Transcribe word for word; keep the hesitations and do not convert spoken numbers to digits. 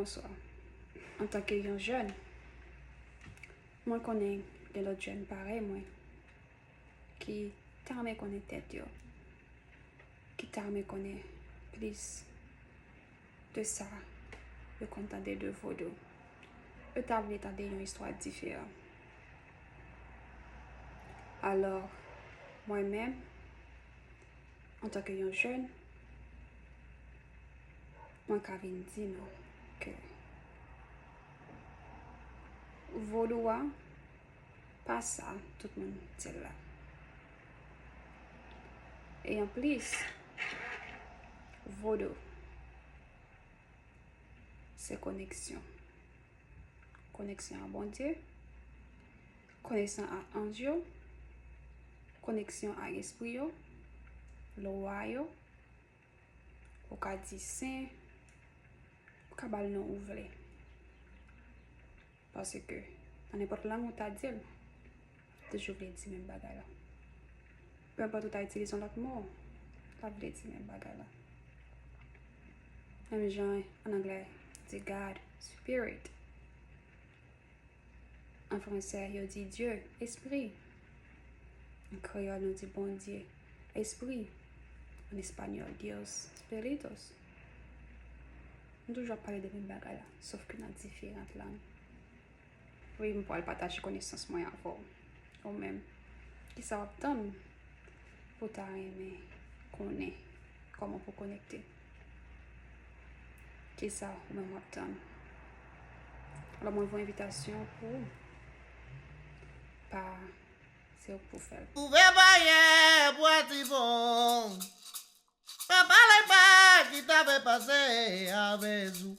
Bonswa. Antanke yon jèn, mwen konnen gen lòt jèn parèy mwen ki ta renmen konnen tèt yo, ki ta renmen konnen plis de sa yo konn tande de vodou. Yo ta vle tande yon istwa diferan. Alò, mwen menm, antanke yon jèn, mwen ka vin di nou ke vodou a pa sa tout moun di l la. E anplis, vodou se koneksyon. Koneksyon a Bondye, koneksyon a anj yo, koneksyon a espri yo, lwa yo, ou ka di sen, ou ka ba l non ou vle. Paske nan nenpòt lang ou ta di l, toujou vle di menm bagay la. Pe enpòt ou ta itilize yon lòt mo, l ap vle di menm bagay la. Menm jan an anglè di God, Spirit. An fransè, yo di Dieu, Espri. An kreyòl, nou di Bondye, Espri. An espanyòl, Dios, Spiritus. Nou toujou ap pale de menm bagay la, sof ke nan diferan lang. Wi, m pral pataje konesans mwen avè w. Ou menm, kisa w ap tann pou w ta renmen konnen kòman pou w konekte? Kisa ou menm w ap tann? Alò, mwen voye envitasyon pou ou. Pa, se ou k pou fè l. Ouvè baryè pou Ativon. Pa pale pa ki ta fè pase avè zou.